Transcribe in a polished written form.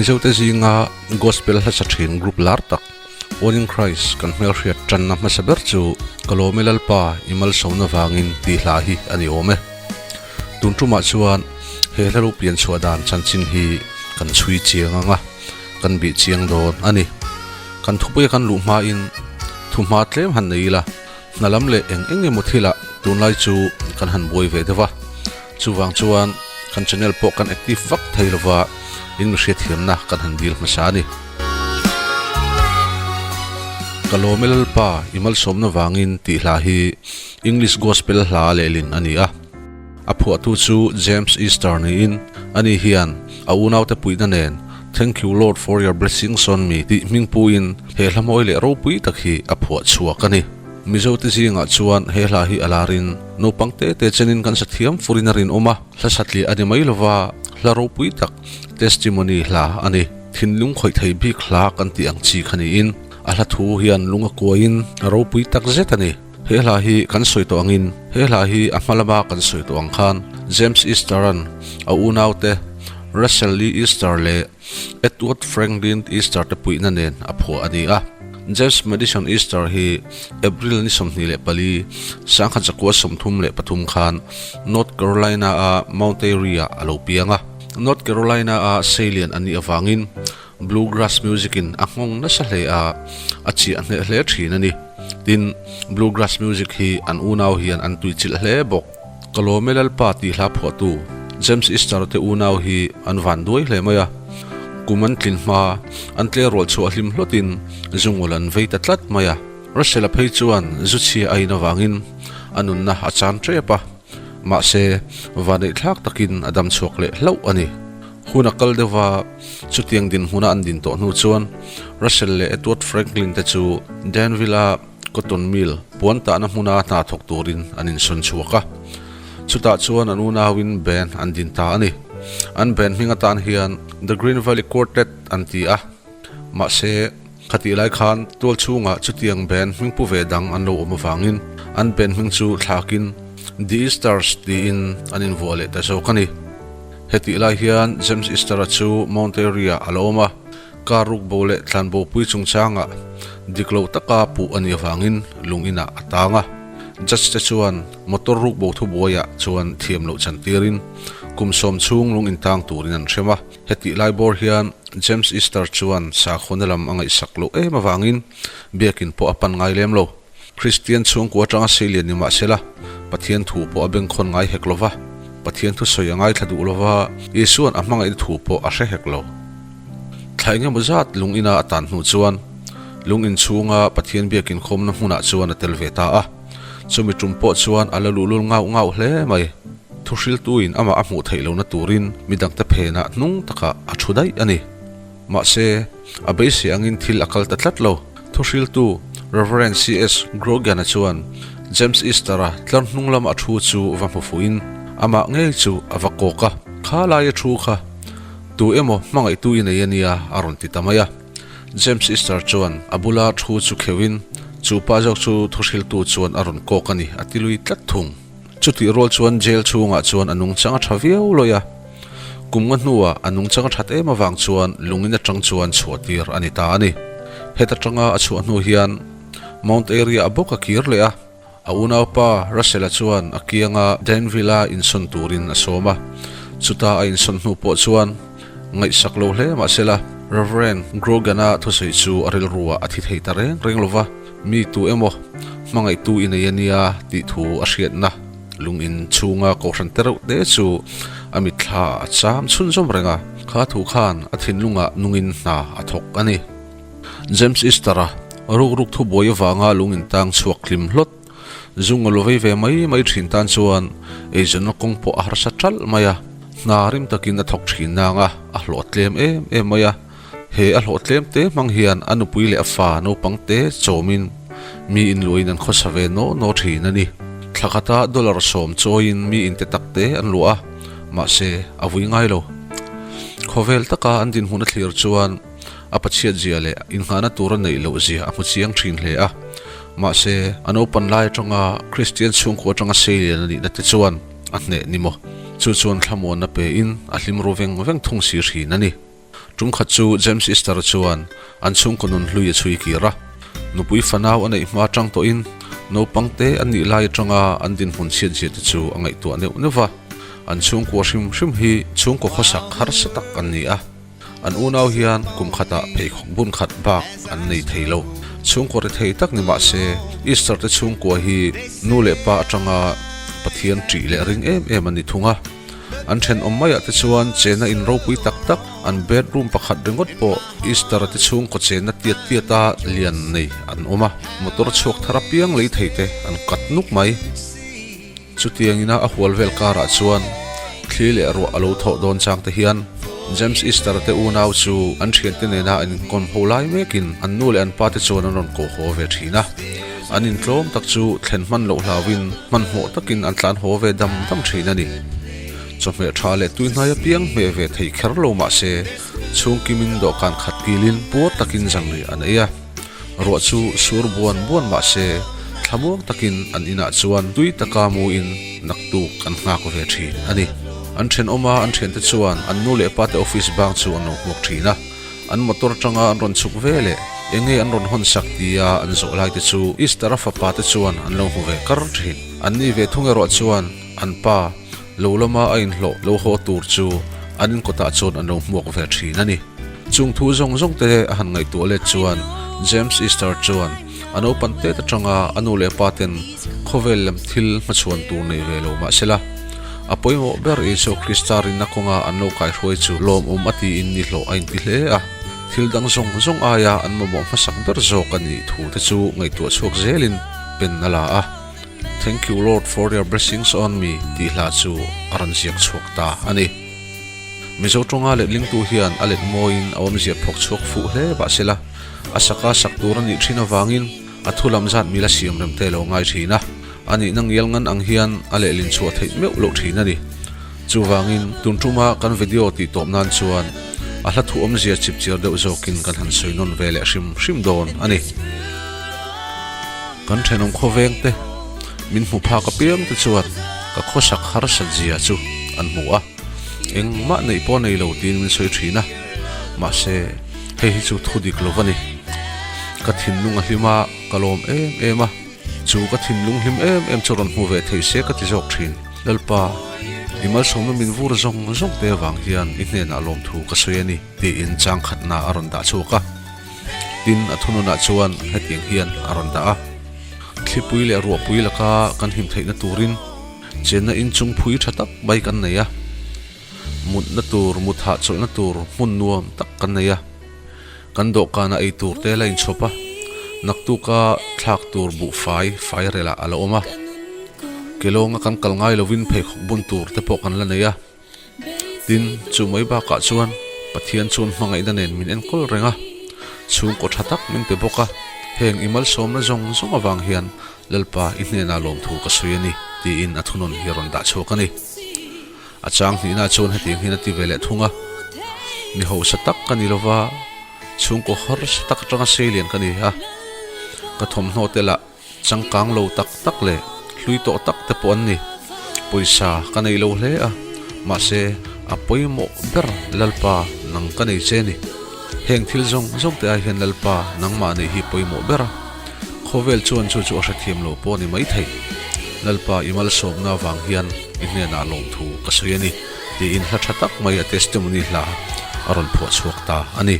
Mizote zinga Gospel hla sa thin group lar tak All in Christ kan hmelhriat tanna hmasa ber chu Ka lawm e Lalpa i malsawmna vangin tih hla hi a ni awm e. Tun tumah chuan he hla lo pian chhuah dan chanchin hi kan chhui chiang ang a, kan bih chiang dawn a ni. Kan thupuia kan luh hmain thuhma tlem han nei ila, hna lam leh eng eng emaw thilah tunlai chu kan han buai ve deuh a, chuvang chuan kan channel pawh kan active vak thei lova in mi hriatthiamna kan han dil hmasa a ni. Ka lawm e Lalpa i malsawmna vangin tih hla hi English Gospel hla lehlin a ni a. A phuahtu chu James Easter niin ani hian a unaute puihna nen Thank you Lord for your blessings on me tih hming puin he hla mawi leh ropui tak hi a phuah chhuak a ni. Mizote zingah chuan he hla hi a larin naupang te te chenin kan sa thiam furin a rinawm a, hla satliah a ni mai lova, hla ropui tak testimony hla a ni. Thinlung khawih thei bik hla kan tih ang chi kha niin a hla thu hian lung a kuaiin a ropui tak zet a ni. He hla hi kan sawi tawh angin, he hla hi a hma lama kan sawi tawh ang khan James Easter-a'n a unaute Russell Lee Easter leh Edward Franklin Easter te puihna nen a phuah a ni a. James Madison Easter hi April ni 24, 1933 khan North Carolina-a Mount Airy-ah a lo piang a. North Carolina-a seilian a nih avangin Bluegrass music in a nghawng nasa hle a, a chiah hneh hle thin a ni. Tin, Bluegrass music hi an unau hian an tuichilh hle bawk. Ka lawm e Lalpa tih hla phuahtu James Easter te unau hi an van duai hle mai a. Kum an tlin hma, an tlerual chhuah hlim hlawtin zungul an vei ta tlat mai a. Russell-a phei chuan zu chhia a in avangin a nunna a chan tep a, mahse vanneih thlak takin a dam chhuak leh hlauh a ni. Hun a kal deuh a, chutiang dinhmuna an din tawh hnu chuan Russell leh Edward Franklin te chu Danville-a Cotton Mill puan tahna hmuna hna thawk turin an insawn chhuak a. Chutah chuan an unauin band an din ta a ni. An band hming atan hian The Green Valley Quartet an ti a. Mahse, khatih lai khan tual chhungah chutiang band hming pu ve dang an lo awm avangin an band hming chu thlakin The Easters tiin an invuah leh ta zawk a ni. Hetih lai hian James Easter-a chu Mount Airy-ah a la awm a, car ruk bo leh tlan bopui chungchangah dik lo taka puh a nih avangin lung inah a tang a. Judge te chuan motor ruk bo thubuaiah chuan thiam loh chantirin kum sawm chhung lung intang turin an hrem a. Hetih lai bawr hian James Easter chuan sakhawnna lam a ngaihsak loh em avangin biakin pawh a pan ngai lem lo. Kristian chhungkua atanga seilian ni mahsela, Pathian thu pawh a bengkhawn ngai hek lo va, Pathian thusawi a ngaithla duh lo va, Isua'n a hmangaihna thu pawh a hre hek lo. Thla engemaw zat lung ina a tan hnu chuan, lung inchhunga Pathian biak inkhawmna hmunah chuan a tel ve ta a. Chumi tum pawh chuan a la luhlul ngauh ngauh hle mai. Thuhriltuin amah a hmuh theih lohna turin midangte phenah hnung takah a thu daih a ni. Mahse, a beisei angin thil a kal ta tlat lo. Thuhriltu Rev. CS. Grogan-a chuan James Easter-a tlar hnung lama a thu chu va hmu fuhin amah ngei chu a va kawk a. Kha laia thu kha tu emaw hmangaihtu i nei a nia a rawn ti ta mai a. James Easter chuan a bula thu chu kheuhin chu pa zawk chu thuhriltu chuan a rawn kawk a ni a ti lui tlat thung. Chutih rual chuan jail chhungah chuan a nungchang a tha viau lawih a, kum nga hnuah a nungchang a that em avang chuan lungin atang chuan chhuah tir a ni ta a ni. Heta tanga a chhuah hnu hian Mount Airy-ah bawk a kir leh a, a unaupa Russell-a chuan a kianga Danville-a insawn turin a sawm a, chuta a insawn hnu pawh chuan ngaihsak lo hle mahsela Rev. Grogan-a thusawi chu a rilruah a thi thei ta reng reng lo va. Mi tu emaw hmangaihtu i nei a nia tih thu a hriatna lung in chhunga kohhran te reuh te chu a mitthla a cham chhunzawm reng a, kha thu khan a thinlungah nungin hna a thawk a ni. James Easter-a rukruk thubuai avanga lung in tang chhuak hlim hlawt zung a lu vei ve mai mai thin tan chuan eizawnna kawng pawh a harsa ṭalh mai a, hna rim takin a thawk thin nang a, a hlawh tlem em em mai a. He a hlawh tlem te hmang hian a nupui leh a fa naupang te chawmin mi inluahin an khawsa ve naw naw thin a ni. Thla khata dollar 10 chawiin mi inte tak te an luah a, mahse a vui ngai lo. Khawvel taka an dinhmun a thlir chuan a pachhiat zia leh innghahna tur a neih loh zia a hmu chiang thin hle a. Mahse a naupan lai atanga Kristian chhungkua atanga seilian a nihna te chuan a hneh ni maw? Chu chuan thlamuanna pein a hlim ru veng veng thung si thin a ni. Tum khat chu James Easter chuan an chhungkaw nun hlui a chhui kir a. Nupui fanau a neih hma atang tawhin naupang te an nih lai atanga an dinhmun chhiat zia te chu a ngaihtuah neuh neuh va. An chhungkua hrim hrim hi chhungkaw khawsak harsa tak an ni a. An unau hian kum khatah pheikhawk bun khat bak an nei thei lo. Chhungkaw ri thei tak ni mah se, Easter te chhungkua hi nu leh pa atanga Pathian ṭih leh ring em em an ni thung a. An thenawm maiah te chuan chenna in ropui tak tak, an bedroom pakhat ringawt pawh Easter te chhungkaw chenna tiat tiata lian nei an awm a, motor chhuak thar apiang lei thei te an kat nuk mai. Chutiang ina a hual vel karah chuan thli leh ruah a lo thawh dawn chang te hian James Easter te unau chu an thiante nena an inkawm ho lai mekin an nu leh an pa te chuan an rawn koh haw ve thin a. An intlawm tak chu thlen hman loh hlauin hmanhmawh takin an tlan haw ve dam dam thin a ni. Chawhmeh tha leh tuihnai apiang hmeh ve thei kher lo mah se chhungkimin dawhkan khat kilin puar takin zanri an ei a. Ruah chu sur buan buan mah se thlamuang takin an inah chuan tui taka muin naktuk an nghak ve thin a ni. An thenawma an thiante chuan an nu leh pate office bang chu an lo hmuak thin a. An motor atanga an rawn chhuk ve leh enge an rawn hawn sak tia an zawh lai te chu Easter-a fapa te chuan an lo hmu ve kar thin. An ni ve thung erawh chuan an pa lo lama a inhlawh lo haw tur chu an inkawtah chuan an lo hmuak ve thin a ni. Chung thu zawng zawng te a han ngaihtuah let chuan James Easter chuan a naupan tet atanga a nu leh pa ten khawvel lam thil hmachhuan tur nei ve lo mah sela, a pawimawh ber Isua Krista rinna kawnga an lo kaihruai chu lawmawm a tiin nihlawh a inti hle a. Thil dang zawng zawng aia an mamawh hmasak ber zawk a nih thu te chu ngaihtuah chhuak zelin pen a la a. Thank you Lord for your blessings on me tih hla chu a rawn ziak chhuak ta a ni. Mizo tawnga letlingtu hian a let mawiin a awmzia phawk chhuak fuh hle vah sela, a saka sak tur a nih thin avangin a thu lam zat mila siam rem te lo ngai thin a, a nihna ngial ngan ang hian a lehlin chhuah theih meuh loh thin a ni. Chuvangin, tun tuma kan video tih tawp nan chuan a hla thu awmzia chip chiar deuh zawkin kan han sawi nawn ve leh hrim hrim dawn a ni. Kan thenawm khawveng te, min hmu phak apiang te chuan ka khawsak harsat zia chu an hmu a. Engmah neih pawh nei lo tiin min sawi thin a, mahse hei hi chu thu dik lo va ni. Ka thinlung a hlim a, ka lawm em em a, chu ka thinlung hlim em em chu rawn hmu ve thei se ka ti zawk thin. Lalpa, i malsawmna min vur zawng zawng te avang hian i hnenah lawmthu ka sawi a ni tiin chang khatna a rawn dah chhuak a. Tin, a thununah chuan hetiang hian a rawn dah a, Thlipui leh ruahpui laka kan him theihna turin, Chenna inchung phui tha tak mai kan nei a, mutna tur, mut hahchawlhna tur hmun nuam tak kan nei a, kan dawhkanah ei tur te la inchhawp a, naktuka thlak tur buhfai fai relah a la awm a, kelawnga kan kal ngai lovin pheikhawk bun tur te pawh kan la nei a. Tin, chu mai bakah chuan Pathian chuan hmangaihna nen min enkawl reng a, chhungkaw tha tak min pe bawk a, heng i malsawmna zawng zawng avang hian Lalpa i hnenah lawmthu ka sawi a ni, tiin a thunawn hi a rawn dah chhuak a ni. A chang hnihna chuan hetiang hian a ti ve leh thung a, Mi hausa tak ka ni lova, chhungkaw harsa tak atanga seilian ka ni a, ka thawmhnaw te lah Changkang lo tak tak leh hlui tawh tak te pawh an ni. Pawisa ka nei lo hle a, mahse a pawimawh ber Lalpa nang ka nei che ni. Heng thil zawng zawng te ai hian Lalpa nangmah neih hi pawimawh ber a, khawvel chuan chu chu a hrethiam lo pawh a ni maithei. Lalpa i malsawmna avang hian i hnenah lawmthu ka sawi a ni, tiin hla tha tak mai a testimony hla a rawn phuah chhuak ta a ni.